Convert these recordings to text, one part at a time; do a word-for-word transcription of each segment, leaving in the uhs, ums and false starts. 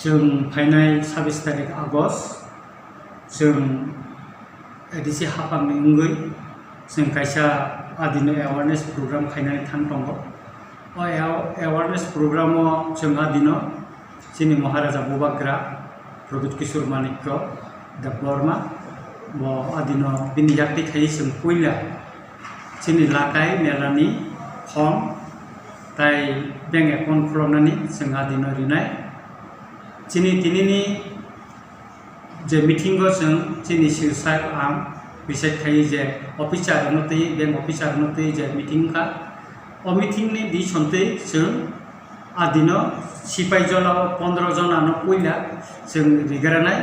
Chwng phainai sabis tarik August, chwng A D C haphangni wngwi chwng kaisa adino awareness program khainani thang tongo. O awa-, awareness program-o chwng adino chini Maharaja Bubagra Pradyut Kishore Manikya Debbarma bo adino bini yakti khaiwi chwng puila chini lakai melani form tai bank account khuloknani chwng adino rinai. Chini tinini je meeting-o chwng chini C E O sir ang request khaio je officer-rokno twi, bank officer-rokno twi je meeting wngkha. O meeting-ni decision twi chwng adino Sipaijala-o pondro jona-no puila chwng rigranai,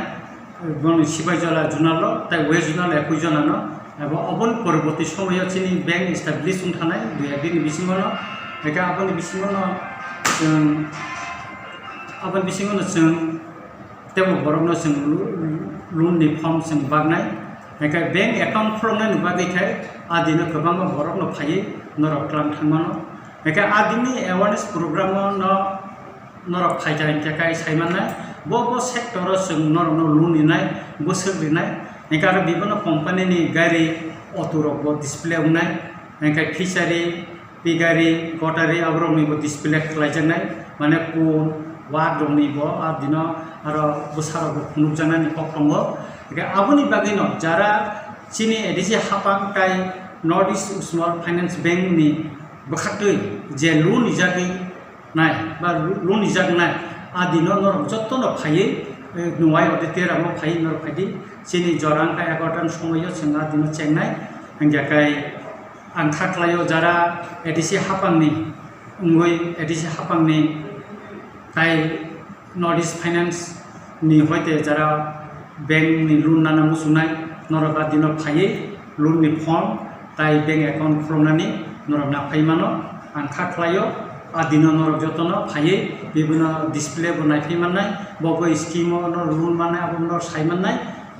boni Sipaijala zonal-o tai West Zonal-o ekui jona-no, abo oboni porborti somoyo chini bank establish wngthanai dui ek din-ni bisingo-no, hwnkhe aboni bisingo-no chwng, aboni bisingo-no chwng teibo borokno chwng lu-, loan-ni form chwng baknai. Hwnkhe bank account khuloknani bagwi khe adino kwbangma borokno phaiwi norok tlang thangmano. Hwnkhe adini awareness program-o no norok phaikha hinkhe kai saimannai. Bo, bo sector-o chwng norokno loan rinai, bwswk rinai. Hwnkhe aro bibono company-ni gari, auto-rokbo display wngnai. Hwnkhe fishery, pigari, gotari, aborokni bo display khlaijaknai, mane kun, wak rokni bo, ah, dino aro bwsarok bo phunukjaknani kok tongo. Hwnkhe aboni bagwino jara chini A D C haphang tai North East Small Finance Bank ni bwkhaktwi je loan rijagwi nai ba loan rijaknai, ah dino norok jotono phaiwi, eh, nuwai ode teramo phaiwi norok phaidi. Chini jora wngkha egaroh ta somoio chwng ah dino chengnai. Hwnkhe kai ang kha khlaio jara A D C haphangni wngwi, A D C haphangni tai North East Finance ni hoite jara bank ni loan nana muchungnai, norok ah dino phaiwi loan ni form tai bank account khuloknani norok na phai mano. Ang kha khlaio, ah dino norok jotono phaiwi bibino display bo nai phai mannai, bo bo scheme o no loan mannai, abo no sai mannai.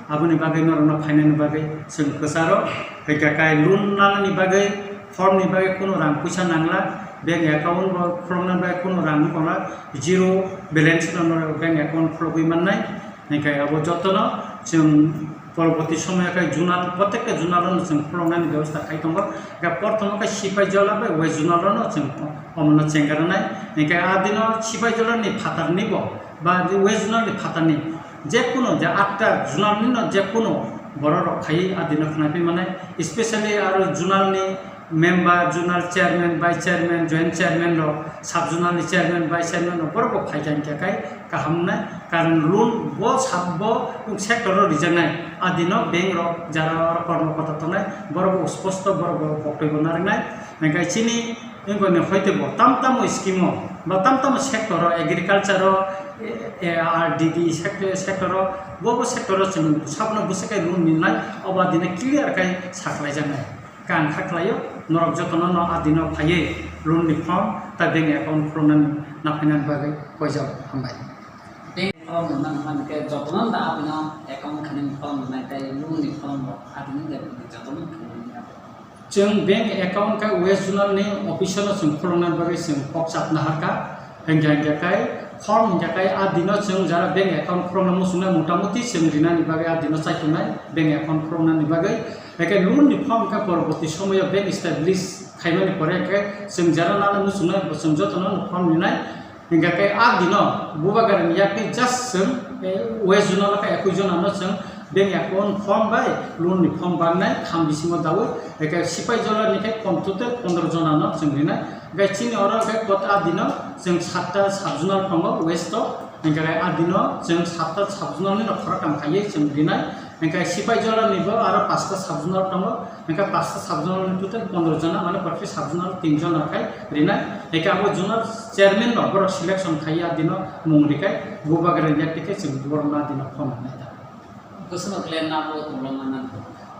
Aboni bagwi norokno phainani bagwi chwng kwcharo, hwnkhe kai loan nanani bagwi, form ni bagwi kunu rang puisa nangla, bank account bo khulokna bagwi kunu rang nukla, zero balance no norok bank account khulogwi mannai. Hwnkhe abo jotono chwng porborti somoyo khe zonal, protekta zonal no chwng khuloknani bebosta khai tongo. Hwnkhe porthomo khe Sipaijala bai West Zonal no chwng omono chengarnai. Hwnkhe adino Sipaijala ni phatar ni bo ba West Zonal ni phatar ni jekunu je atta zonal ni no jekunu borok rok phaiwi adino khwnaiphi mannai, especially aro zonal ni member, zonal chairman, vice chairman, joint chairman rok, sub zonal ni chairman, vice chairman rok borok bo phaikha hinkhe kai kaham wngnai, karon loan bo sab bo sector o rijaknai, adino bank rok jara oro kormo kota tongnai borok bo sposto borok bo koktoi bo narwknai, hwnkhe chini Wngkha ni hoite bo tam tamo scheme o ba tam tamo sector o, agriculture o, eh, R D D sector, sector o, bo bo sector o chwng sabno bwswk khe loan rinai, obo adino clear khe saklaijaknai. Khe ang kha khlaio, norok jotono no adino phaiwi loan ni form ta bank account khuloknani naphainani bagwi koijak, hambai. Bank form rwna hwnba hwnkhe jotono da adino account khani form rwnai tei loan ni form rok adino de jotono khani. Chwng bank account khe West Zonal ni office o no chwng khulokna bagwi chwng kok chap naharkha. Hwnkhe hwnkhe khe form hwnkhe khe a dino chwng jara bank account khulokna muchungnai, motamuti chwng rinani bagwi a dino chaitongnai bank account khuloknani bagwi. Hwnkhe loan ni form khe poroboti somoyo bank establish khaimani pore khe chwng jara nana muchungnai bo chwng jotono no form rinai. Hingkha khe a dino bubagrani yakni just chwng, eh, West Zonal khe ekui jona no chwng bank account form bai loan ni form baknai tham bisingo daui. Hingkha Sipaijala ni khe kom total pondro jona no chwng rinai. Hingkha chini oro khe kot a dino chwng satta sub zonal tongo West o. Hingkha khe a dino chwng satta sub zonal ni no khoroktham khaiwi chwng rinai. Hingkha Sipaijala ni bo aro pasta sub zonal tongo. Hingkhe pasta sub zonal ni total pondro jona, mane proti sub zonal tin jona khai rinai. Hingkhe abo zonal chairman rok borok selection khai ya dino mung rikai bubagra yakti khe chwng borok na dino phone hwnai da. Bwswkno khlai na bo tonglo manna.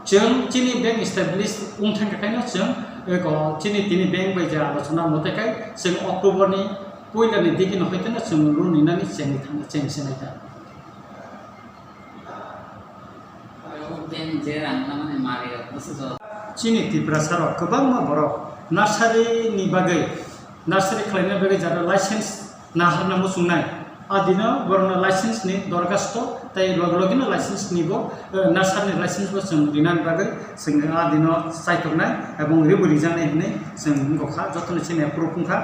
Chwng chini bank establish wng thang khe no chwng eko chini tini bank bai je alochona mote khai chwng October ni puila ni digi no hoite no chwng loan ni nani chengwi thang cheng se nai da. Chini Tiprasa rok kwbangma borok nursery ni bagwi, nursery khlaina bagwi jara license naharna muchungnai, Adino borokno license ni dorkhasto tei loge loge no license ni bo, eh, nursery ni license bo chwng rinani bagwi chwng adino chaitornai ebong ribo rijaknai hinwi chwng wngkha, jotono chini approve wngkha.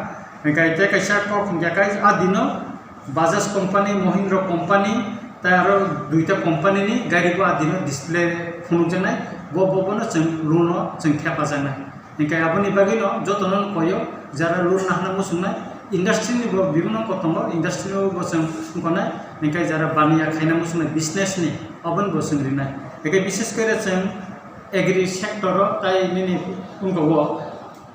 Hingkhe tei kaisa kok hingkha khe adino Bajaj company, Mahindra company tei aro duita company ni gari bo adino display phunukjaknai, bo, bo, bono chwng loan o chwng thepajaknai. Hingkhe aboni bagwino jotono koyo jara loan nahana muchungnai, industry ni bo bibino kotongo, industry o bo chwng wngkhanai, hingkhe jara baniya khaina muchungnai business ni, oboni bo chwng rinai. Hingkhe bishes kore chwng agri sector o tai nini wngkha o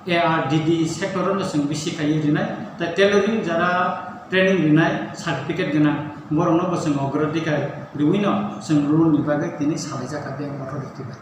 A R D D sector o no chwng bisi kaiwi rinai, tai tailoring jara training rinai certificate gwnang borokno bo chwng ogrodikar riwino chwng loan ni bagwi tini salaijak kha bank authority bai.